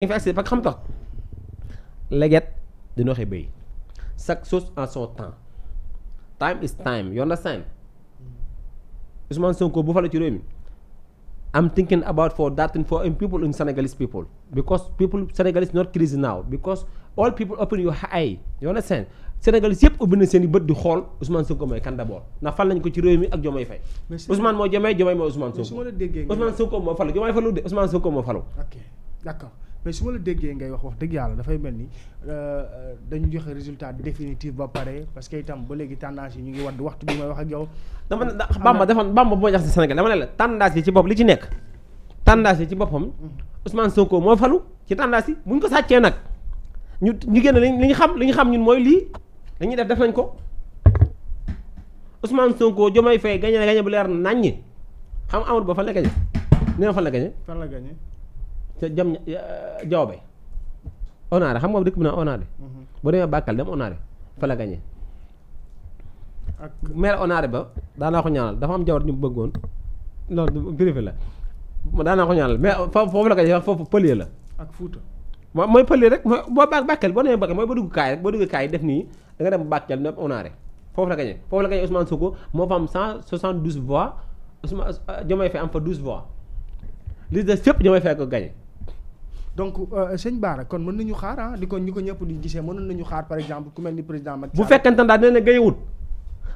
fi accès parce que xam tax leget dina waxee béy chaque chose en son temps time is time you understand Ousmane Sonko bu fale ci réew mi I'm thinking about for that and for people in Senegalese people because people Senegalese not crazy now because all people open your eye you understand Senegalese yëpp ubbi na seen i bët di xool Ousmane Sonko mooy kan d'abord ndax fal nañ ko ci réew mi ak Diomaye Faye Ousmane moo Diomaye Diomaye mooy Ousmane Sonko Ousmane Sonko moo falu Diomaye falu de Ousmane Sonko moo falu. ok d'accord mais su ma la déggee ngay wax dëgg yàlla dafay mel ni dañu joxe résultat définitif ba pare parce que itam ba léegi tendance yi ñu ngi wadd waxtu bi may wax ak yow. Bamba moo jax si Sénégal dama ne la tendance yi ci bopp li ci nekk tendance yi ci boppam Ousmane Sonko moo falu ci tendance yi buñ ko sàccee nag ñu génn li ñu xam ñun mooy lii dañuy def nañ ko Ousmane Sonko Diomaye Faye gañe bu leer naññi xam Amadou Ba fan la gañe nee na fan la gañe te jam jawbe onaare xam nga dëkk bi naa onaare boo demee Bakkal dem onaare fa la gañe ak maire onaare ba daanaa ko ñaanal dafa am jawar ñu bëggoon loolu privé la daanaa ko ñaanal mais foofu la gañe foofu pëlier la ak Fuuta mooy pëlier rek mooy boo Bakkal boo demee Bakkal mooy ba dugg kaay rek boo duggee kaay def nii da nga dem Bakkal dem onaare foofu la gañe Ousmane Sonko moo fa am 172 voix Ousmane Diomaye Faye am fa 12 voix li des fépp Diomaye Faye ko gañe donc sëñ Bara kon mën nañu xaar di ko ñi ko ñëpp di gisee mënoon nañu xaar par exemple ku mel ni président Macky Sall bu fekkente ne daal dina ne gañewut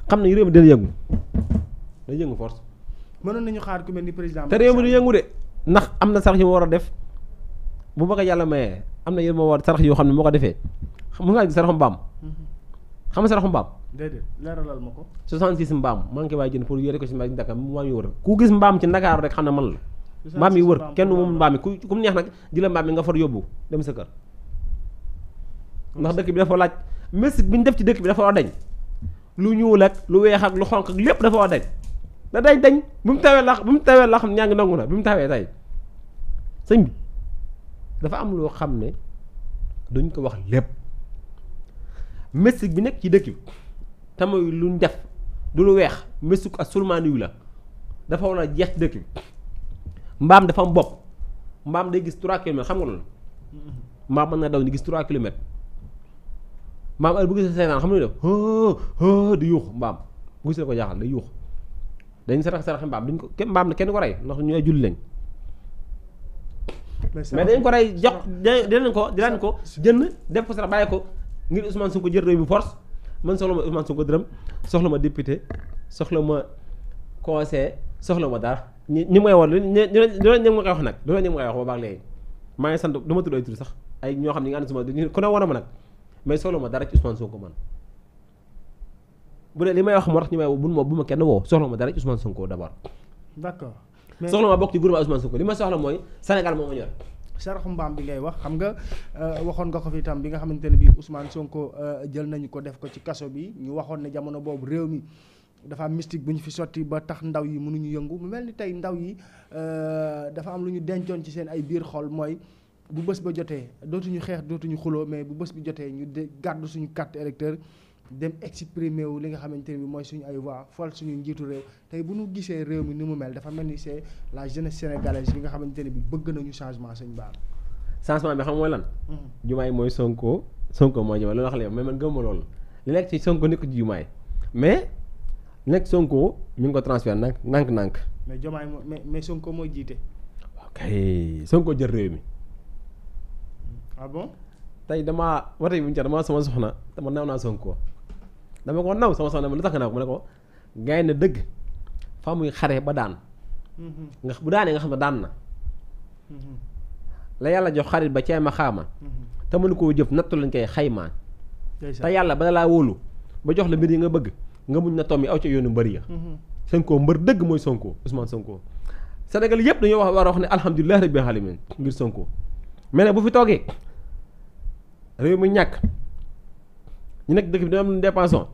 xam nañu réew mi dina yëngu day yëngu force mënoon nañu xaar ku mel ni président te réew mi du yëngu de ndax am na sarax yu ma war a def bu ma ko yàlla mayee am na yéen ma war sarax yoo xam ne moo ko defee mu ngaa gis saraxu mbaam xam nga saraxu mbaam déedéet leeralal ma ko 66 mbaam maa ngi koy waay jënd pour yére ko si Ndakaaru mbaam yi wër ku gis mbaam ci Ndakaaru rek xam ne man la mbaam yi wër kenn moom mbaam yi ku mu neex nag jëla mbaam yi nga far yóbbu dem sa kër ndax dëkk bi dafa laaj mystique bi ñu def ci dëkk bi dafa war dañ lu ñuul ak lu weex ak lu xonq ak lépp dafa war dañ da dañ bu mu tawee la xam ñaa ngi nangu na bi mu tawee tey sëñ bi dafa am loo xam ne duñ ko wax lépp mystique bi nekk ci dëkk bi te mooy lu ñu def du lu weex mystique ak sulmaani yu la dafa war a jeex ci dëkk bi mbaam dafa am bopp mbaam day gis 3 kilomètres xam nga loolu mbaam mën na daw ni gis 3 kilomètres mbaam heure bu gisee seetaan xam nga lu def di yuux mbaam bu gisee ko jaaxal day yuux dañ sarax mbaam duñ ko mbaam na kenn ko rey ndax ñu ay julli lañ mais dañ ko rey jox dinañ ko jënd def ko sarax bàyyi ko ngir Ousmane Sonko jël réew mi force man soxla ma Ousmane Sonko dërëm soxla ma député soxla ma conseiller soxla ma dara ñi may war ñu ma koy wax nag loolu ñu ma koy wax ba baax léegi maa ngi sant dama tudd ay tur sax ay ñoo xam ne nga ànd suma ku ne war ma nag mais soxla ma dara ci Ousmane Sonko man bu dee li may wax moo tax ñu may bu ma kenn woo soxla ma dara ci Ousmane Sonko d'abord d'accord soxla ma bokk ci groupe Ousmane Sonko li ma soxla mooy Sénégal moo ma ñor saraxu mbaam bi ngay wax xam nga waxoon nga ko fi itam bi nga xamante ne bii Ousmane Sonko jël nañu ko def ko ci kaso bi ñu waxoon ne jamono boobu réew mi dafa am mystique bu ñu fi sotti ba tax ndaw yi mënuñu yëngu mu mel ni tey ndaw yi dafa am lu ñu dencoon ci seen ay biir xol mooy bu bés ba jotee dootuñu xeex dootuñu xuloo mais bu bés bi jotee ñu gàddu suñu carte électeur dem exprimer wu li nga xamante ne bi mooy suñu ay voix fal suñu njiitu réew tey bu ñu gisee réew mi ni mu mel dafa mel ni c'est la jeunesse sénégalaise bi nga xamante ne bi bëgg nañu changement sëñ Bara changement bi xam mooy lan Diomaye mooy Sonko mooy Diomaye loolu wax la mais man gëmma loolu li nekk ci Sonko nekk ci Diomaye mais nekk Sonko mi ngi ko transfert nànk mais Diomaye mais Sonko mooy jiite ok Sonko jël réew mi ah bon tey damaa watey bu ñu damaa sama soxna dama naw naa Sonko dama ko naw sama soxna ma lu tax nga naw ko mu ne ko gaay na dëgg fa muy xare ba daan nga bu daanee nga xam ne daan na la yàlla jox xarit ba ceey ma xaama te mënu koo jëf nattu lañ koy xaymaa te yàlla bala laa wóolu ba jox la mbir yi nga bëgg nga muñ na tomb yi aw ca yoonu mbër ya Sonko mbër dëgg mooy Sonko Ousmane Sonko Sénégal yëpp dañoo war a wax ne alhamdulilah rabbil alamin ngir Sonko mais nag bu fi toogee réew mi ñàkk ñu nekk dëkk bi dina am dépensation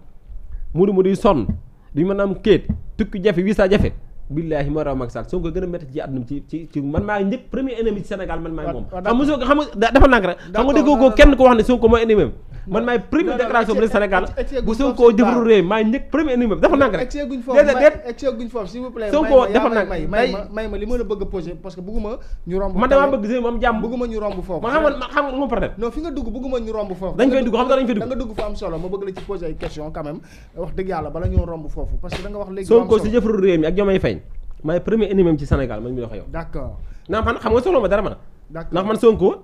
mu di sonn duñu mën a am kéet tukki jafe visa jafe billaahi moo raw Macky Sall Sonko gën a métti ci àdduna ci man maa njëkk premier ennemi ci Sénégal man maay moom xam nga dafa nànk rek xam nga déggoo ko kenn ko wax ne Sonko mooy ennemi man maay première déclaration bu Sénégal bu Sonko defarul réew maay njëkk premier ennemi dafa nank rek egguñ foofu s'il vous plaît Sonko dafa nank may ma li ma la bëgg a poser parce que bëgguma ñu romb man damaa bëgg réew moom jàmm bëgguma ñu romb foofu man xam nga moom problème non fi nga dugg bëgguma ñu romb foofu dañ fay dugg xam nga dañ fay dugg da nga dugg fa am solo ma bëgg la ci poser ay question quand même wax dëgg yàlla bala ñoo romb foofu parce que da nga wax léegi Sonko si defarul réew mi ak Diomaye Faye maay premier ennemi ci Sénégal man mi wax yow d'accord naa man xam nga soxla ma dara man ndax man Sonko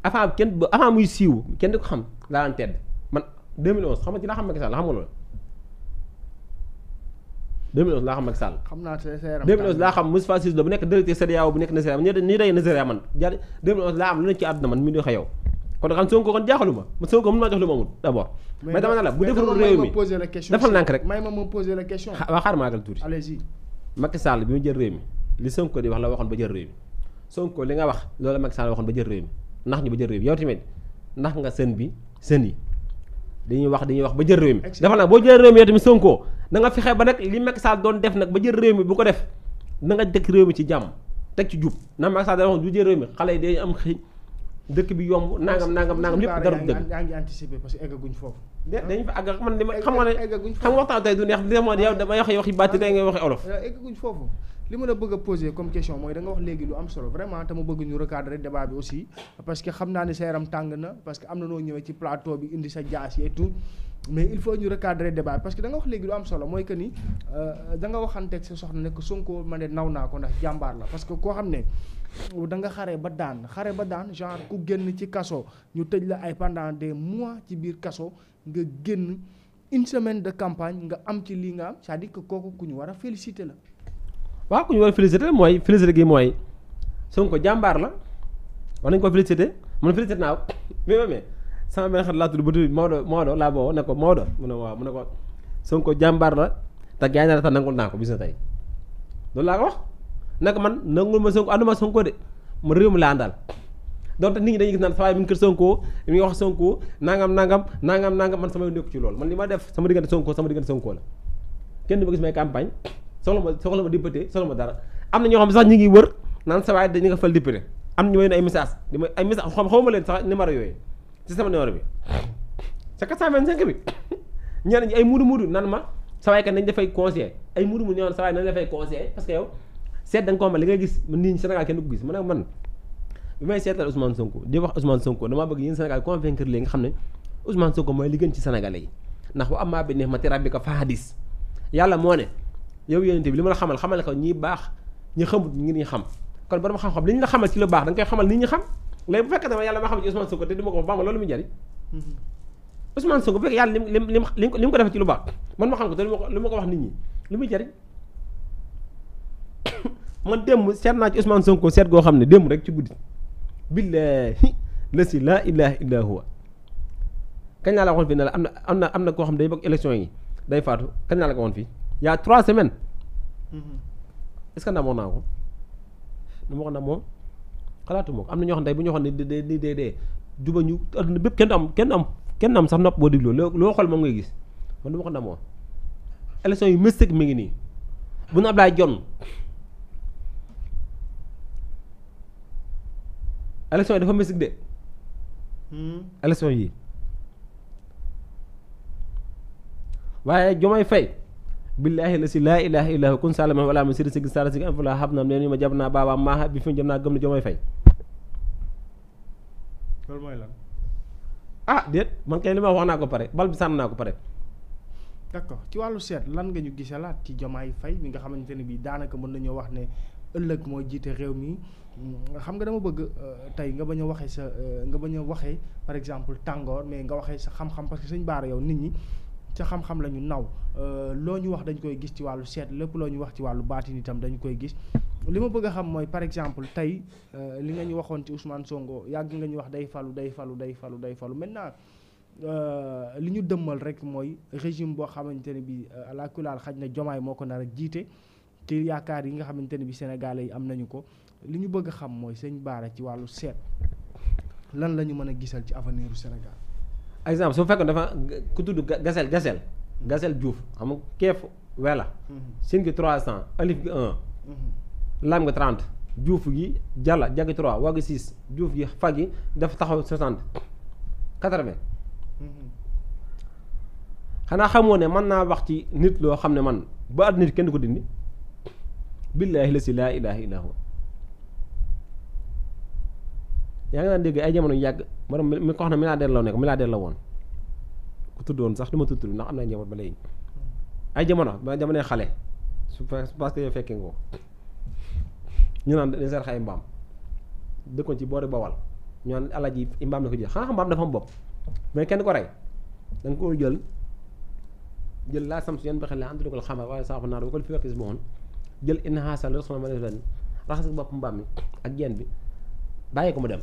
avant muy siiw kenn di ko xam laa daan tedd man 2011 xam nga ci laa xam Macky Sall xam nga loolu 2011 laa xam Macky Sall. xam naa te 2011 laa xam Moustapha Cissé Lo bu nekk directeur CEDEAO bu nekk Nigeria nii day Nigeria man jaar 2011 laa am lu ne ci àdduna man mi di wax yow kon xam Sonko kon jaaxalu ma Sonko mën maa jox lu ma amul d'abord. mais dama ne la bu defarul réew mi defal nànk rek. may ma poser la question. waa xaar maagal tuuti. allez-y. Macky Sall bi mu jël réew mi li Sonko di wax la waxoon ba jël réew mi Sonko li nga wax loolu Macky Sall waxoon ba jël réew mi ndax ñu ba jël réew mi yow tamit ndax nga sën yi dañuy wax ba jël réew mi dafa nag boo jël réew mi yow tamit Sonko da nga fexe ba nag li Macky Sall doon def nag ba jël réew mi bu ko def na nga dëkk réew mi ci jàmm teg ci jub ndax Macky Sall da waxoon du jël réew mi xale yi day am xëy dëkk bi yomb nangam lépp dara du dëgg yaa ngi anticiper parce que eggaguñ foofu dañu fa àgg man xam nga ne xam nga waxtaan tey du neex li moo yow damay waxi bàtti da ngay waxi olof eggaguñ foofu li ma la bëgg a poser comme question mooy da nga wax léegi lu am solo vraiment te ma bëgg ñu recadrer débat bi aussi parce que xam naa ne sa yaram tàng na parce que am na noo ñëwee ci plateau bi indi sa jaas et tout mais il faut ñu recadrer débat bi parce que da nga wax léegi lu am solo mooy que ni da nga waxanteeg sa soxna ne que Sonko ma ne naw naa ko ndax jàmbaar la parce que koo xam ne da nga xare ba daan genre ku génn ci kaso ñu tëj la ay pendant des mois ci biir kaso nga génn une semaine de campagne nga am ci lii nga am c'est-à-dire que kooku ku ñu war a féliciter la. waaw ku ñu war a féliciter mooy féliciter gi mooy Sonko jàmbaar la war nañu ko féliciter man féliciter naa mais sama benn xarit laa tudd ba tudd Maodo laa boo ne ko Maodo mu ne waaw mu ne ko Sonko jàmbaar la te gaañ na la tax nangul naa ko bis na tey loolu laa ko wax nag man nangul ma Sonko ànduma Sonko de ma réew mi laa àndal donc nit ñi dañuy gis naan saa waay mi ngi kër Sonko mi ngi wax Sonko nangam man sama nekku ci loolu man li ma def sama diggante Sonko la kenn du ma gis may campagne soxla ma député soxla ma dara am na ñoo xam ne sax ñi ngi wër naan sa waay dañu nga fal député am na ñu may ay message ay message xaw ma leen sax numéro yooyu ci sama numéro bi c'est 425 bi ñeneen ñi ay muudu nan ma sa waay kat nañ dafay conseiller ay muudu ñoo sa waay nañ dafay conseiller parce que yow seet da nga ko ma li ngay gis nit ñi Sénégal kenn du ko gis man bi may seetal Ousmane Sonko di wax Ousmane Sonko damaa bëgg yéen Sénégal convaincre leen nga xam ne Ousmane Sonko mooy li gën ci Sénégalais yi ndax wa ammaa bi ni'mati rabbika fa hadis yàlla moo ne yow yénente bi li ma la xamal ko ñi baax ñi xamut ngir ñi xam kon borom xam-xam li ñu la xamal ci lu baax da nga koy xamal nit ñi xam léegi bu fekkee dama yàlla ma xamal ci Ousmane Sonko te du ma ko ba ma loolu muy jariñ Ousmane Sonko bu fekkee yàlla li mu ko defee ci lu baax man ma xam ko te lu ma ko wax nit ñi lu muy jariñ man démb seet naa ci Ousmane Sonko seet goo xam ne démb rek ci guddi billahi lasi laa ilaha illa huwa kañ laa la waxoon fii ne la am na koo xam ne day bokk élection yi day faatu kañ laa la ko waxoon fii y a 3 semaines est-ce que ndamoon naa ko lu ma ko ndamoo xalaatu moo ko am na ñoo xam ne bu ñu waxoon ne dee juba ñu adduna bépp kenn am sax nopp boo dégloo loo xool moom ngay gis man du ma ko ndamoo élection yu mystique mi ngi nii bu nu Ablaye Jonn élection yi dafa mystique de élection yi waaye Diomaye Faye billaahi la si laa ilaaha illaa kun salama wala ma siri sigi sara sigi am fa la xam na ne ma jab naa baaba maaxa bi fi jëm naa gëm na Diomaye Faye loolu mooy lan déet man kay li ma wax naa ko pare bal bi sànn naa ko pare d'accord ci wàllu seet lan nga ñu gisalaat ci Diomaye Faye mi nga xamante ne bii daanaka mën nañoo wax ne ëllëg mooy jiite réew mi xam nga dama bëgg tey nga bañ a waxee par exemple tàngoor mais nga waxee sa xam-xam parce que sëñ Bara yow nit ñi sa xam-xam la ñu naw loo ñu wax dañ koy gis ci wàllu seet lépp loo ñu wax ci wàllu baatin itam dañu koy gis li ma bëgg a xam mooy par exemple tey li nga ñu waxoon ci Ousmane Sonko yàgg nga ñu wax day falu maintenant li ñu dëmmal rek mooy régime boo xamante ne bi àla kulaal xaj na Diomaye moo ko nar a jiite ci yaakaar yi nga xamante ne bi Sénégalais yi am nañu ko li ñu bëgg a xam mooy sëñ Bara ci wàllu seet lan la ñu mën a gisal ci avenir u Sénégal exemple su fekkoon dafa ku tudd Gasel Diouf xam nga keef wela sin gi 300 alif gi 1 lam nga 30 Diouf gi jàlla jaggi 3 waggi 6 Diouf gi fag gi dafa taxaw 60 80 xanaa xamoo ne mën naa wax ci nit loo xam ne man ba at nit kenn du ko dindi billaahi la si laa ilaaha illaa huwa yaa ngi daan dégg ay jamono yàgg borom mi ko wax ne milliardaire la nekk milliardaire la woon ku tuddoon sax du ma tudd ndax am na njaboot ba léegi ay jamono ba jamonoy xale su parce que yow fekkee nga ko ñu naan dañ seet xay mbaam dëkkoon ci boori Bawal ñu naan alaji mbaam la ko jël xanaa xam mbaam dafa am bopp mais kenn ko rey da nga ko jël laa sam su yan bexe la andu ko xamal waaye saafa naar ba ko fi fekkis boon jël inhaasal resona ma def leen raxas bopp mbaam mi ak genn bi bàyyi ko mu dem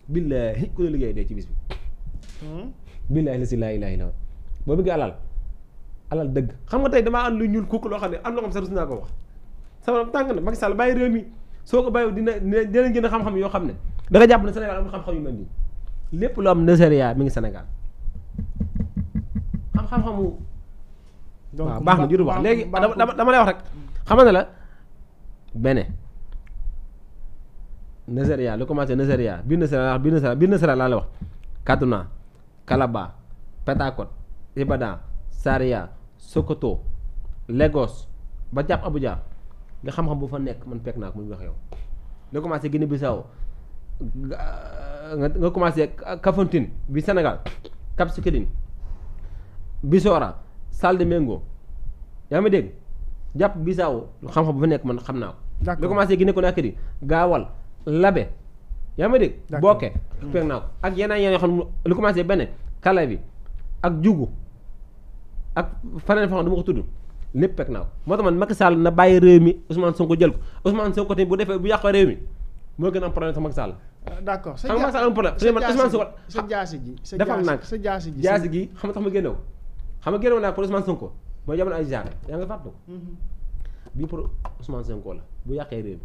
billaahi ku la liggéey dee ci bis bi billaahi la si laa ilaaha illa boo bëggee alal dëgg xam nga tey damaa am lu ñuul kukk loo xam ne am loo xam sa rus naa ko wax sama tàng na Macky Sall bàyyi réew mi soo ko bàyyi dina gën a xam-xam yoo xam ne da nga jàpp ne Sénégal amul xam-xam yu mel nii lépp lu am Nigeria mi ngi Sénégal xam-xamu waaw baax na juru wax léegi dama lay wax rek xam ne la bene Nigeria lu commencé Nigeria biir Nigeria laa la wax Kaduna Calabar Port-Harcourt Ibadan Zaria Sokoto Lagos ba jàpp Abuja nga xam-xam bu fa nekk man fekk naa ko muy wax yow nga commencé Guinée Bissau nga commencé Kafountine bi Sénégal Cap Skirring Bisoora Salle de Mengo yaa ngi dégg jàpp Bissau xam-xam bu fa nekk man xam naa ko nga commencé Guinée Conakry Gaawal Labe yaa ngi dégg Boké fekk naa ko ak yeneen yoo xam ne lu commencé benn kala bi ak jugu ak faneen fa xam dama ko tudd lépp fekk naa ko moo tax man Macky Sall na bàyyi réew mi Ousmane Sonko jël ko Ousmane Sonko tamit bu defee bu yàqoo réew mi moo gën a am problème sax Macky Sall. d'accord xam nga Macky Sall am problème Ousmane Sonko sa jaasi ji defal nànk sa jaasi gi xam nga tax ma génnew xam nga génnew naa pour Ousmane Sonko mooy jamono ay genre yaa nga fàttu ko bii pour Ousmane Sonko la bu yàqee réew mi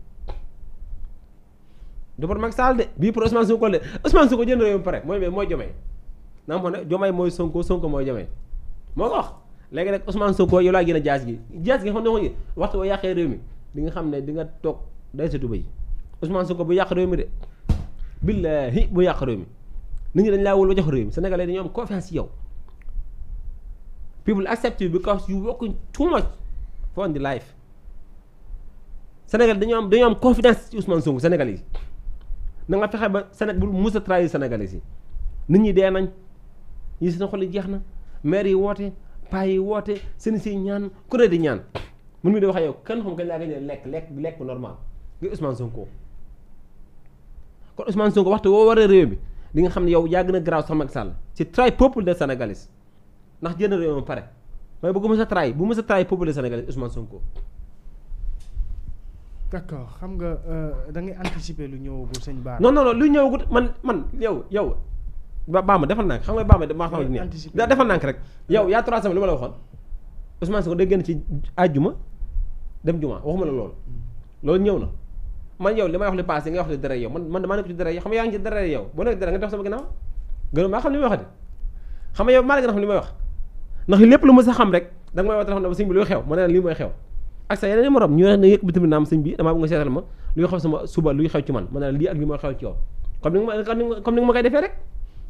du pour Macky Sall de bii pour Ousmane Sonko la de Ousmane Sonko jënd réew mi pare mooy Diomaye naa ma ne Diomaye mooy Sonko mooy Diomaye moo ko wax léegi nag Ousmane Sonko yow laa gën a jaas gi xam ne ko waxtu boo yàqee réew mi di nga xam ne di nga toog day sa tuba yi Ousmane Sonko bu yàq réew mi de billaahi bu yàq réew mi nit ñi dañ laa wóolu ba jox réew mi Sénégalais dañoo am confiance ci yow people accept you because you work too much for the life Sénégal dañoo am confiance ci Ousmane Sonko Sénégalais yi na nga fexe ba Sénégal bul mus a trahir Sénégalais yi nit ñi dee nañ yi seen xol yi jeex na maire yi woote paa yi woote seen si ñaan ku ne di ñaan mun mi di wax yow kenn xam kañ laa gën a lekk normal nga Ousmane Sonko kon Ousmane Sonko waxtu woo waree réew mi di nga xam ne yow yaa gën a garaaw sax Macky Sall ci try peuple de Sénégalais ndax jënd réew mi pare waaye bu mës a try peuple de Sénégalais Ousmane Sonko. d'accord xam nga da ngay anticiper lu ñëwagul sëñ Bara. non lu ñëwagul man yow. baa ma defal nànk xam nga baa ma maa xam ne defal nànk rek yow yaa 3 semaines lu ma la waxoon Ousmane Sonko day génn ci àjjuma dem juma waxuma la loolu ñëw na man yow li may wax li passé nga wax li dara yow man damaa nekk ci dara yow xam nga yaa ngi ci dara yow boo nekk dara nga def sama ginnaaw gën maa xam li may waxati xam nga yow maa la gën a xam li may wax ndax lépp lu ma sa xam rek da nga may wax téléphone ne sëñ bi luy xew ma ne lii mooy xew ak sa yeneen morom ñu ne yëg bi tamit naam sëñ bi damaa bëgg nga seetal ma luy xew sama suba luy xew ci man ma ne lii ak lii mooy xew ci yow comme ni nga ma koy defee rek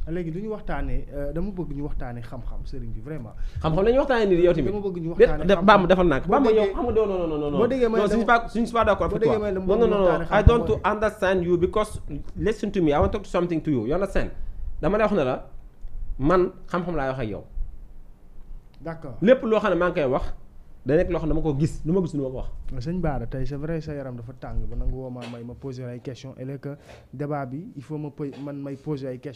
léegi du ñu waxtaanee dama bëgg ñu waxtaanee xam-xam sëriñ bi vraiment. xam-xam la ñuy waxtaanee nii yow tamit dama bëgg ñu waxtaanee xam-xam baam defal naa ko baam yow xam nga non boo déggee may suñu pas d'accord avec toi non I don't understand you because listen to me I want to talk something to you understand dama lay wax ne la man xam-xam laay wax ak yow. d'accord lépp loo xam ne maa ngi koy wax da nekk loo xam ne dama ko gis lu ma gis lu ma ko wax. sëñ Bara tey c'est vrai sa yaram dafa tàng ba nangu woo ma may ma poser ay questions et que débat bi il faut may poser ay questions.